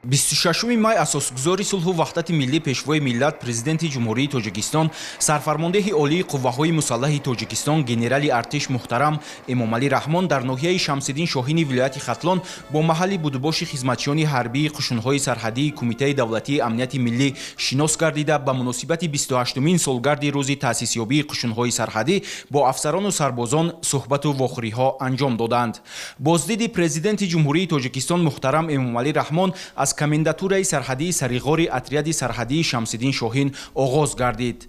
26 май асосгузори сулҳу ваҳдати миллӣ, Пешвои миллат, Президенти Ҷумҳурии Тоҷикистон, Сарфармондеҳи Олии Қувваҳои Мусаллаҳи Тоҷикистон, генерали артиш муҳтарам Эмомалӣ Раҳмон дар ноҳияи Шамсиддин Шоҳини вилояти Хатлон бо маҳалли будубоши хизматчиёни ҳарбии қушунҳои сарҳадии Кумитаи давлатии амнияти миллӣ шинос гардида, ба муносибати 28-умин солгарди рӯзи таъсисёбии қушунҳои сарҳадӣ бо афсарону сарбозон суҳбату вохӯриҳо анҷом доданд. Боздиди Президенти Ҷумҳурии Тоҷикистон муҳтарам Эмомалӣ Раҳмон аз комендатураи сарҳадии Сариғори отряди сарҳадии Шамсиддин Шоҳин оғоз гардид.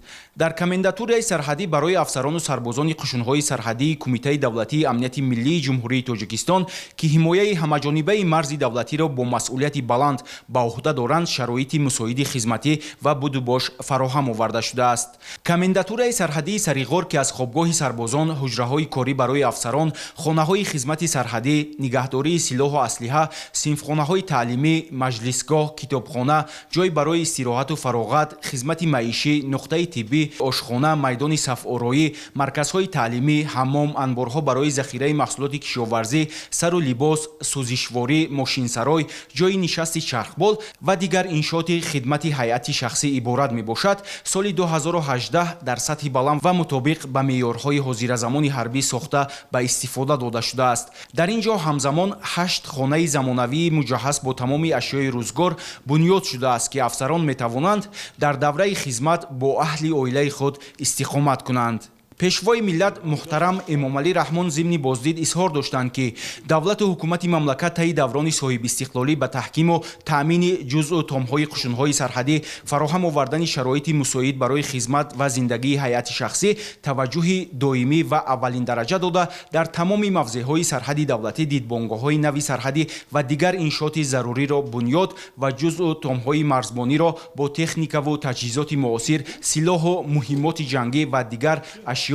Дар комендатураи сарҳадӣ барои афсарону сарбозони қушунҳои сарҳадии Кумитаи давлатии амнияти миллии Ҷумҳурии Тоҷикистон, ки ҳимояи ҳамаҷонибаи марзи давлатиро бо масъулияти баланд ба уҳда доранд, шароити мусоиди хизматӣ ва будубош фароҳам оварда шудааст. Комендатураи сарҳадии Сариғор, ки аз хобгоҳи сарбозон, ҳуҷраҳои корӣ барои афсарон, хонаҳои хизмати сарҳадӣ, нигаҳдории силоҳу аслиҳа, синфхонаҳои таълимӣ, маҷлисгоҳ, китобхона, ҷой барои истироҳату фароғат, хизмати маишӣ, нуқтаи тиббӣ, ошхона, майдони сафороӣ, марказҳои таълимӣ, ҳаммом, анборҳо барои захираи маҳсулоти кишоварзӣ, сару либос, сӯзишворӣ, мошинсарой, ҷойи нишасти чархбол ва дигар иншооти хидмати ҳайати шахсӣ иборат мебошад, соли 2018 дар сатҳи баланд ва мутобиқ ба меъёрҳои ҳозиразамони ҳарбӣ сохта ба истифода дода шудааст. Дар ин ҷо ҳамзамон ҳашт хонаи замонавии муҷаҳҳаз бо тамоми ашёи рӯзгор бунёд шудааст, ки афсарон метавонанд дар давраи хизмат бо аҳли оилаи худ истиқомат кунанд. Пешвои миллат муҳтарам Эмомалӣ Раҳмон зимни боздид изҳор доштанд, ки давлату ҳукумати мамлакат таи даврони соҳибистиқлолӣ ба таҳкиму таъмини ҷузъу томҳои қушунҳои сарҳадӣ, фароҳам овардани шароити мусоид барои хизмат ва зиндагии ҳайати шахсӣ таваҷҷӯҳи доимӣ ва аввалиндараҷа дода, дар тамоми мавзеъҳои сарҳади давлатӣ дидбонгоҳҳои нави сарҳадӣ ва дигар иншооти заруриро бунёд ва ҷузъу томҳои марзбониро бо техникаву таҷҳизоти муосир, силоҳу муҳиммоти ҷангӣ ва дигар ашёву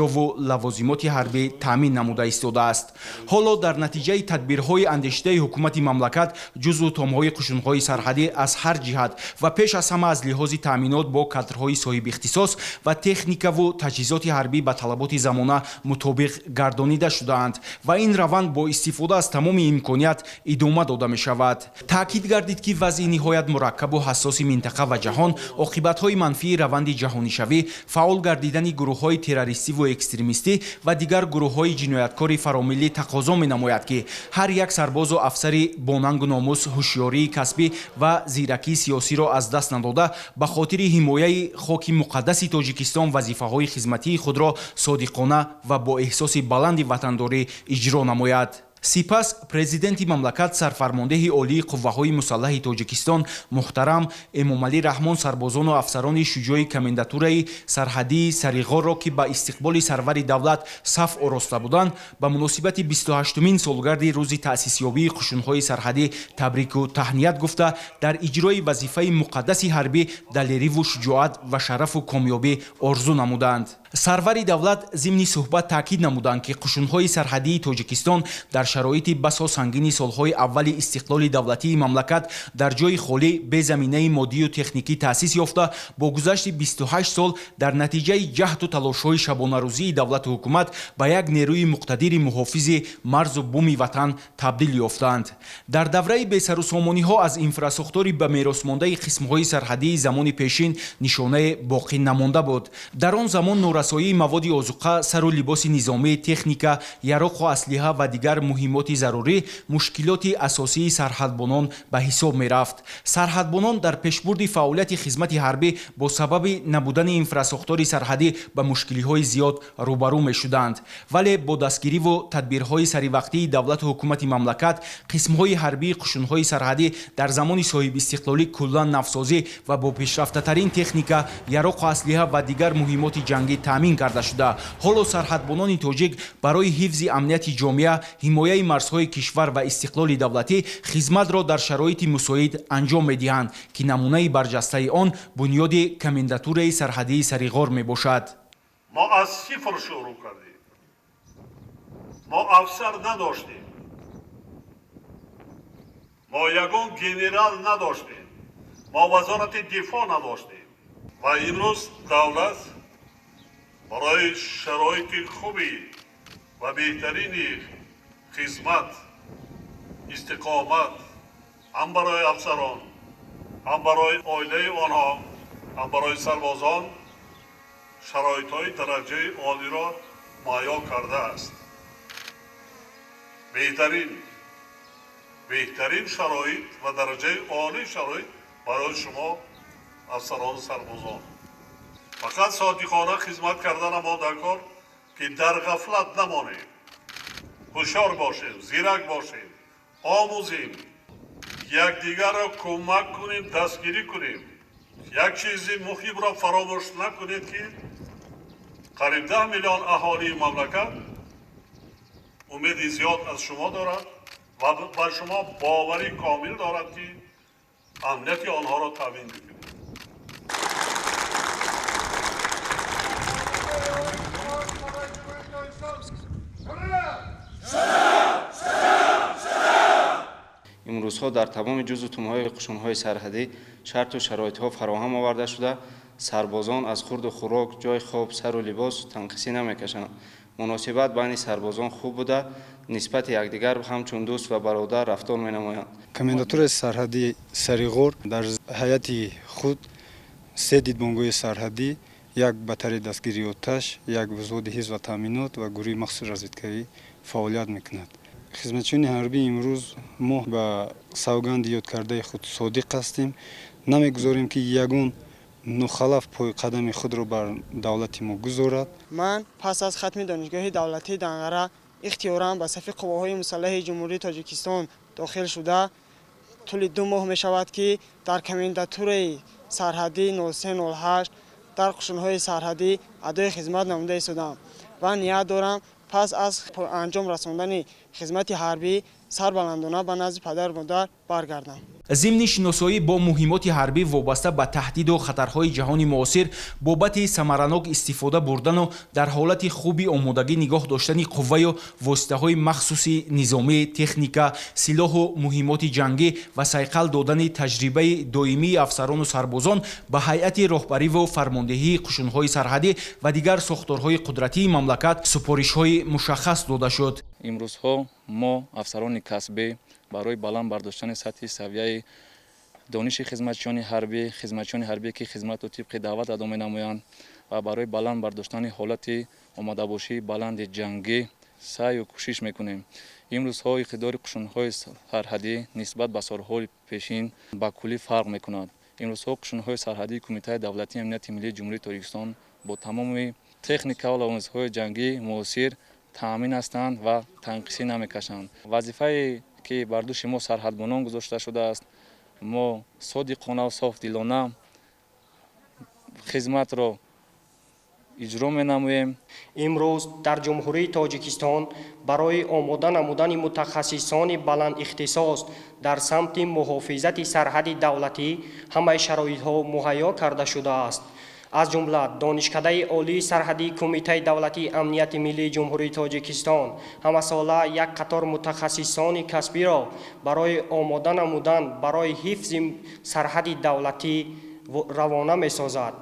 лавозимоти ҳарбӣ таъмин намуда истодааст. Ҳоло дар натиҷаи тадбирҳои андешидаи ҳукумати мамлакат ҷузъу томҳои қушунҳои сарҳадӣ аз ҳар ҷиҳат ва пеш аз ҳама аз лиҳози таъминот бо кадрҳои соҳибихтисос ва техникаву таҷҳизоти ҳарбӣ ба талаботи замона мутобиқ гардонида шудаанд ва ин раванд бо истифода аз тамоми имконият идома дода мешавад. Таъкид гардид, ки вазъи ниҳоят мураккабу ҳассоси минтақа ва ҷаҳон, оқибатҳои манфии раванди ҷаҳонишавӣ, фаъол гардидани гурӯҳҳои террористиву экстремистӣ ва дигар гурӯҳҳои ҷинояткори фаромиллӣ тақозо менамояд, ки ҳар як сарбозу афсари бонангу номус ҳушёрии касбӣ ва зиракии сиёсиро аз даст надода, ба хотири ҳимояи хоки муқаддаси Тоҷикистон вазифаҳои хизматии худро содиқона ва бо эҳсоси баланди ватандорӣ иҷро намояд. Сипас Президенти мамлакат, Сарфармондеҳи Олии Қувваҳои Мусаллаҳи Тоҷикистон муҳтарам Эмомалӣ Раҳмон сарбозону афсарони шуҷои комендатураи сарҳадии Сариғорро, ки ба истиқболи сарвари давлат саф ороста буданд, ба муносибати 28-умин солгарди рӯзи таъсисёбии қушунҳои сарҳадӣ табрику таҳният гуфта, дар иҷрои вазифаи муқаддаси ҳарбӣ далериву шуҷоат ва шарафу комёбӣ орзу намуданд. Сарвари давлат зимни суҳбат таъкид намуданд, ки қушунҳои сарҳадии Тоҷикистон дар шароити басо сангини солҳои аввали истиқлоли давлатии мамлакат дар ҷои холӣ, бе заминаи моддию техникӣ таъсис ёфта, бо гузашти 28 сол дар натиҷаи ҷаҳду талошҳои шабонарӯзии давлату ҳукумат ба як нерӯи муқтадири муҳофизи марзу буми ватан табдил ёфтаанд. Дар давраи бесарусомониҳо аз инфрасохтори ба меросмондаи қисмҳои сарҳадии замони пешин нишонае боқӣ намонда буд. Дар он замон норасоии маводи озуқа, сару либоси низомӣ, техника, яроқу аслиҳа ва дигар муҳиммоти зарурӣ мушкилоти асосии сарҳадбонон ба ҳисоб мерафт. Сарҳадбонон дар пешбурди фаъолияти хизмати ҳарбӣ бо сабаби набудани инфрасохтори сарҳадӣ ба мушкилиҳои зиёд рӯбарӯ мешуданд, вале бо дастгириву тадбирҳои саривақтии давлату ҳукумати мамлакат қисмҳои ҳарбии қушунҳои сарҳадӣ дар замони соҳибистиқлолӣ куллан навсозӣ ва бо пешрафтатарин техника, яроқу аслиҳа ва дигар муҳиммоти ҷангӣ таъмин карда шуда, ҳоло сарҳадбонони тоҷик барои ҳифзи амнияти ҷомеа, ҳимояи марзҳои кишвар ва истиқлоли давлатӣ хизматро дар шароити мусоид анҷом медиҳанд, ки намунаи барҷастаи он бунёди комендатураи сарҳадии Сариғор мебошад. Мо аз сифр шурӯъ кардем, мо афсар надоштем, мо ягон генерал надоштем, мо Вазорати дифоъ надоштем ва имрӯз давлат барои шароити хуби ва беҳтарини хизмат, истиқомат ҳам барои афсарон Ҳам барои оилаи онҳо, ҳам барои сарбозон шароитҳои дараҷаи олиро муҳайё кардааст. Беҳтарин шароит ва дараҷаи олии шароит барои шумо афсарону сарбозон. Фақат содиқона хизмат кардана мо дар кор, ки дар ғафлат намонем, ҳушёр бошем, зирак бошем, омӯзем, якдигарро кӯмак кунем, дастгирӣ кунем. Як чизи муҳимро фаромӯш накунед, ки қариб 10 миллион аҳолии мамлакат умеди зиёд аз шумо дорад ва ба шумо боварӣ комил дорад, ки амнияти онҳоро таъмин мекунед. Имрӯзҳо дар тамоми ҷузъу тумҳои қушунҳои сарҳадӣ шарту шароитҳо фароҳам оварда шуда, сарбозон аз хурду хӯрок, ҷойи хоб, сару либос танқисӣ намекашанд. Муносибат байни сарбозон хуб буда, нисбати якдигар ҳамчун дӯст ва бародар рафтор менамоянд. Комендатураи сарҳадии Сариғор дар ҳайати худ 3 дидбонгоҳи сарҳадӣ, як батареяи дастгирии оташ, як взводи ҳифз ва таъминот ва гурӯҳи махсуси разведкавӣ фаъолият мекунад. Хизматчиёни ҳарбӣ имрӯз мо ба савганди ёдкардаи худ содиқ ҳастем. Намегузорем, ки ягон нухалаф пойқадами худро бар давлати мо гузорад. Ман пас аз хатми донишгоҳи давлатии Данғара ихтиёран ба сафи қувваҳои мусаллаҳи Ҷумҳурии Тоҷикистон дохил шуда, тӯли 2 моҳ мешавад, ки дар комендатураи сарҳадии 0308 дар қушунҳои сарҳадӣ адои хизмат намуда истодам ва ният дорам пас аз анҷом расондани хизмати ҳарбӣ сарбаландона ба назди падару модар баргардам. Зимни шиносоӣ бо муҳимоти ҳарбӣ вобаста ба таҳдиду хатарҳои ҷаҳони муосир, бобати самаранок истифода бурдану дар ҳолати хуби омодагӣ нигоҳ доштани қувваю воситаҳои махсуси низомӣ, техника, силоҳу муҳимоти ҷангӣ ва сайқал додани таҷрибаи доимии афсарону сарбозон ба ҳайати роҳбариву фармондеҳии қушунҳои сарҳадӣ ва дигар сохторҳои қудратии мамлакат супоришҳои мушаххас дода шуд. Имрӯзҳо мо афсарони касбӣ барои баланд бардоштани сатҳи савияи дониши хизматчиёни ҳарбӣ, хизматчиёни ҳарбие, ки хизматро тибқи даъват адо менамоянд, ва барои баланд бардоштани ҳолати омодабошии баланди ҷангӣ саъю кӯшиш мекунем. Имрӯзҳо иқтидори қушунҳои сарҳадӣ нисбат ба солҳои пешин ба куллӣ фарқ мекунад. Имрӯзҳо қушунҳои сарҳадии Кумитаи давлатии амнияти миллии Ҷумҳурии Тоҷикистон бо тамоми техника ва лавозимҳои ҷангии муосир таъмин ҳастанд ва танқисӣ намекашанд. Вазифае ки бар дӯши мо сарҳадбонон гузошта шудааст, мо содиқона ва софдилона хизматро иҷро менамоем. Имрӯз дар Ҷумҳурии Тоҷикистон барои омода намудани мутахассисони баландихтисос дар самти муҳофизати сарҳади давлатӣ ҳамаи шароитҳо муҳайё карда шудааст. Аз ҷумла Донишкадаи Олии сарҳадии Кумитаи давлатии амнияти миллии Ҷумҳурии Тоҷикистон ҳамасола як қатор мутахассисони касбиро барои омода намудан барои ҳифзи сарҳади давлатӣ равона месозад.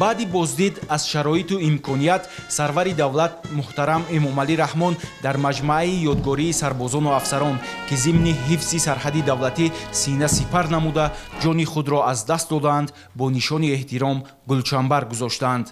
Баъди боздид аз шароиту имконият сарвари давлат муҳтарам Эмомалӣ Раҳмон дар маҷмӯаи ёдгории сарбозону афсарон, ки зимни ҳифзи сарҳади давлатӣ сина сипар намуда ҷони худро аз даст додаанд, бо нишони эҳтиром гулчамбар гузоштаанд.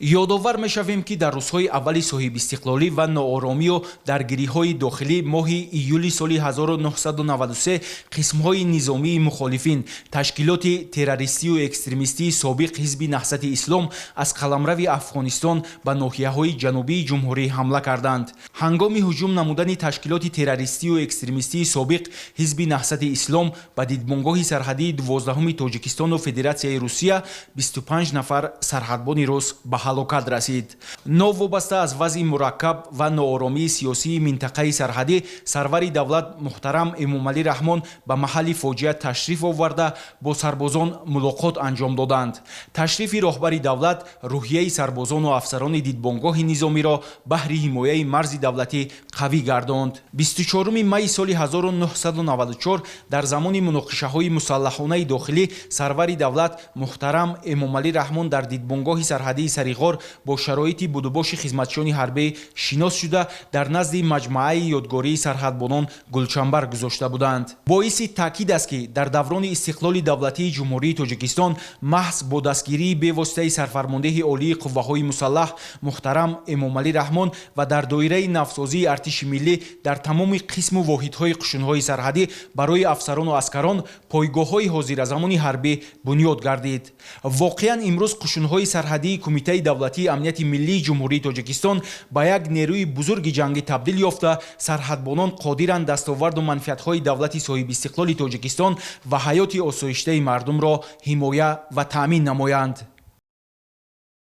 Ёдовар мешавем, ки дар рӯзҳои аввали соҳибистиқлолӣ ва нооромию даргириҳои дохилӣ моҳи июли соли 1993 қисмҳои низомии мухолифин, ташкилоти террористию экстремистии собиқ Ҳизби Наҳзати Ислом аз қаламрави Афғонистон ба ноҳияҳои ҷанубии ҷумҳурӣ ҳамла карданд. Ҳангоми ҳуҷум намудани ташкилоти террористию экстремистии собиқ Ҳизби Наҳзати Ислом ба дидбонгоҳи сарҳадии 12-уми Тоҷикистону Федератсияи Русия 25 нафар сарҳадбони рус ба ҳалокат расид. Новобаста аз вазъи мураккаб ва нооромии сиёсии минтақаи сарҳадӣ, сарвари давлат муҳтарам Эмомалӣ Раҳмон ба маҳалли фоҷиа ташриф оварда, бо сарбозон мулоқот анҷом доданд. Ташрифи роҳбари давлат рӯҳияи сарбозону афсарони дидбонгоҳи низомиро баҳри ҳимояи марзи давлатӣ қавӣ гардонд. 24 майи соли 1994 дар замони муноқишаҳои мусаллаҳонаи дохилӣ сарвари давлат муҳтарам Эмомалӣ Раҳмон дар дидбонгоҳи сарҳадии Сариғор бо шароити будубоши хизматчиёни ҳарбӣ шинос шуда, дар назди маҷмӯаи ёдгории сарҳадбонон гулчамбар гузошта буданд. Боиси таъкид аст, ки дар даврони истиқлоли давлатии Ҷумҳурии Тоҷикистон маҳз бо дастгирии бевоситаи сарфармондеҳи олии қувваҳои мусаллаҳ муҳтарам Эмомалӣ Раҳмон ва дар доираи навсозии артиши миллӣ дар тамоми қисму воҳидҳои қушунҳои сарҳадӣ барои афсарону аскарон пойгоҳҳои ҳозиразамони ҳарбӣ бунёд гардид. Воқеан, имрӯз қушунҳои сарҳадии Кумитаи давлатии амнияти миллии Ҷумҳурии Тоҷикистон ба як нерӯи бузурги ҷангӣ табдил ёфта, сарҳадбонон қодиранд дастоварду манфиатҳои давлати соҳибистиқлоли Тоҷикистон ва ҳаёти осоиштаи мардумро ҳимоя ва таъмин намоянд.